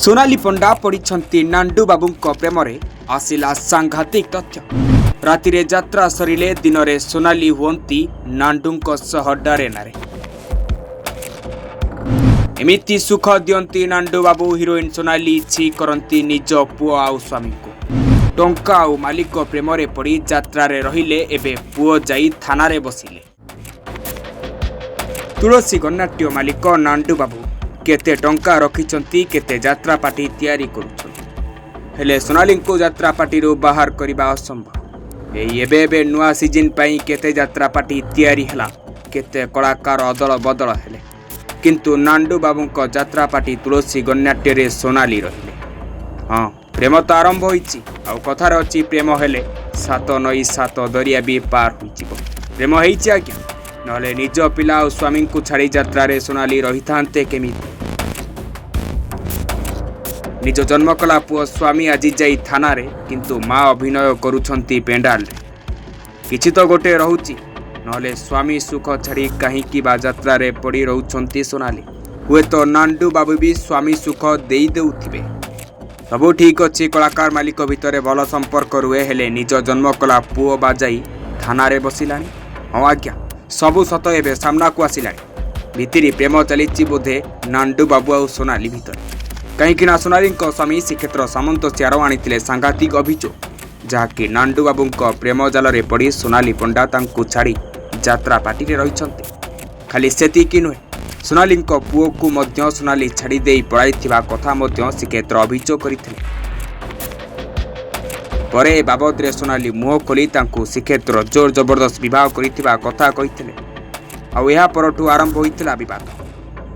ସୋନାଲି ପଣ୍ଡା ପଡ଼ିଛନ୍ତି ନାଣ୍ଡୁ ବାବୁଙ୍କ ପ୍ରେମରେ। ଆସିଲା ସାଂଘାତିକ ତଥ୍ୟ। ରାତିରେ ଯାତ୍ରା ସରିଲେ ଦିନରେ ସୋନାଲି ହୁଅନ୍ତି ନାଣ୍ଡୁଙ୍କ ସହ ଡରେନାରେ। ଏମିତି ସୁଖ ଦିଅନ୍ତି ନାଣ୍ଡୁ ବାବୁ, ହିରୋଇନ୍ ସୋନାଲି ଛି କରନ୍ତି ନିଜ ପୁଅ ଆଉ ସ୍ୱାମୀଙ୍କୁ। ଟଙ୍କା ଆଉ ମାଲିକ ପ୍ରେମରେ ପଡ଼ି ଯାତ୍ରାରେ ରହିଲେ, ଏବେ ପୁଅ ଯାଇ ଥାନାରେ ବସିଲେ। ତୁଳସୀ ଗଣନାଟ୍ୟ ମାଲିକ ନାଣ୍ଡୁ ବାବୁ କେତେ ଟଙ୍କା ରଖିଛନ୍ତି, କେତେ ଯାତ୍ରା ପାର୍ଟି ତିଆରି କରୁଛନ୍ତି, ହେଲେ ସୋନାଲିଙ୍କୁ ଯାତ୍ରା ପାର୍ଟିରୁ ବାହାର କରିବା ଅସମ୍ଭବ। ଏଇ ଏବେ ଏବେ ନୂଆ ସିଜିନ୍ ପାଇଁ କେତେ ଯାତ୍ରା ପାର୍ଟି ତିଆରି ହେଲା, କେତେ କଳାକାର ଅଦଳ ବଦଳ ହେଲେ, କିନ୍ତୁ ନାଣ୍ଡୁ ବାବୁଙ୍କ ଯାତ୍ରା ପାର୍ଟି ତୁଳସୀ ଗଣନାଟ୍ୟରେ ସୋନାଲି ରହିଲେ। ହଁ, ପ୍ରେମ ତ ଆରମ୍ଭ ହୋଇଛି, ଆଉ କଥାରେ ଅଛି, ପ୍ରେମ ହେଲେ ସାତ ନଈ ସାତ ଦରିଆ ବି ପାର ହୋଇଯିବ। ପ୍ରେମ ହେଇଛି ଆଜ୍ଞା, ନହେଲେ ନିଜ ପିଲା ଆଉ ସ୍ୱାମୀଙ୍କୁ ଛାଡ଼ି ଯାତ୍ରାରେ ସୋନାଲି ରହିଥାନ୍ତେ କେମିତି? ନିଜ ଜନ୍ମ କଲା ପୁଅ ସ୍ୱାମୀ ଆଜି ଯାଇ ଥାନାରେ, କିନ୍ତୁ ମା ଅଭିନୟ କରୁଛନ୍ତି ପେଣ୍ଡାଲରେ। କିଛି ତ ଗୋଟେ ରହୁଛି, ନହେଲେ ସ୍ୱାମୀ ସୁଖ ଛାଡ଼ି କାହିଁକି ବା ଯାତ୍ରାରେ ପଡ଼ି ରହୁଛନ୍ତି ସୋନାଲି? ହୁଏତ ନାଣ୍ଡୁ ବାବୁ ବି ସ୍ୱାମୀ ସୁଖ ଦେଇ ଦେଉଥିବେ। ସବୁ ଠିକ୍ ଅଛି, କଳାକାର ମାଲିକ ଭିତରେ ଭଲ ସମ୍ପର୍କ ରୁହେ, ହେଲେ ନିଜ ଜନ୍ମ କଲା ପୁଅ ବା ଯାଇ ଥାନାରେ ବସିଲାଣି। ହଁ ଆଜ୍ଞା, ସବୁ ସତ ଏବେ ସାମ୍ନାକୁ ଆସିଲାଣି। ଭିତିରି ପ୍ରେମ ଚାଲିଛି ବୋଧେ ନାଣ୍ଡୁ ବାବୁ ଆଉ ସୋନାଲି ଭିତରେ, କାହିଁକିନା ସୋନାଲିଙ୍କ ସ୍ୱାମୀ ଶ୍ରୀକ୍ଷେତ୍ର ସାମନ୍ତ ସିଆର ଆଣିଥିଲେ ସାଂଘାତିକ ଅଭିଯୋଗ, ଯାହାକି ନାଣ୍ଡୁ ବାବୁଙ୍କ ପ୍ରେମ ଜାଲରେ ପଡ଼ି ସୋନାଲି ପଣ୍ଡା ତାଙ୍କୁ ଛାଡ଼ି ଯାତ୍ରା ପାର୍ଟିରେ ରହିଛନ୍ତି। ଖାଲି ସେତିକି ନୁହେଁ, ସୋନାଲିଙ୍କ ପୁଅକୁ ମଧ୍ୟ ସୋନାଲି ଛାଡ଼ି ଦେଇ ପଳାଇଥିବା କଥା ମଧ୍ୟ ଶ୍ରୀକ୍ଷେତ୍ର ଅଭିଯୋଗ କରିଥିଲେ। ପରେ ଏ ବାବଦରେ ସୋନାଲି ମୁହଁ ଖୋଲି ତାଙ୍କୁ ଶ୍ରୀକ୍ଷେତ୍ର ଜୋର ଜବରଦସ୍ତ ବିବାହ କରିଥିବା କଥା କହିଥିଲେ। ଆଉ ଏହା ପରଠୁ ଆରମ୍ଭ ହୋଇଥିଲା ବିବାଦ।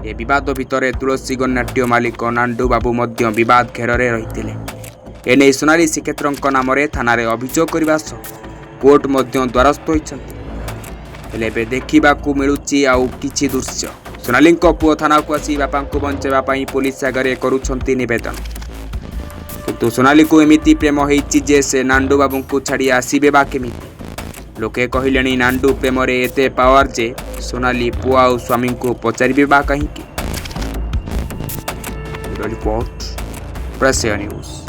ଏ ବିବାଦ ଭିତରେ ତୁଳସୀ ଗଣନାଟ୍ୟ ମାଲିକ ନାଣ୍ଡୁ ବାବୁ ମଧ୍ୟ ବିବାଦ ଘେରରେ ରହିଥିଲେ। ଏନେଇ ସୋନାଲି ଶ୍ରୀକ୍ଷେତ୍ରଙ୍କ ନାମରେ ଥାନାରେ ଅଭିଯୋଗ କରିବା ସହ କୋର୍ଟ ମଧ୍ୟ ଦ୍ୱାରସ୍ଥ ହୋଇଛନ୍ତି। ହେଲେ ଏବେ ଦେଖିବାକୁ ମିଳୁଛି ଆଉ କିଛି ଦୃଶ୍ୟ। ସୋନାଲିଙ୍କ ପୁଅ ଥାନାକୁ ଆସି ବାପାଙ୍କୁ ବଞ୍ଚାଇବା ପାଇଁ ପୋଲିସ ଆଗରେ କରୁଛନ୍ତି ନିବେଦନ। କିନ୍ତୁ ସୋନାଲିକୁ ଏମିତି ପ୍ରେମ ହେଇଛି ଯେ ସେ ନାଣ୍ଡୁ ବାବୁଙ୍କୁ ଛାଡ଼ି ଆସିବେ ବା କେମିତି? ଲୋକେ କହିଲେଣି, ନାଣ୍ଡୁ ପ୍ରେମରେ ଏତେ ପାୱାର ଯେ ସୋନାଲି ପୁଅ ଆଉ ସ୍ୱାମୀଙ୍କୁ ପଚାରିବେ ବା କାହିଁକି? ରିପୋର୍ଟ, ପ୍ରେସିଆ ନ୍ୟୁଜ୍।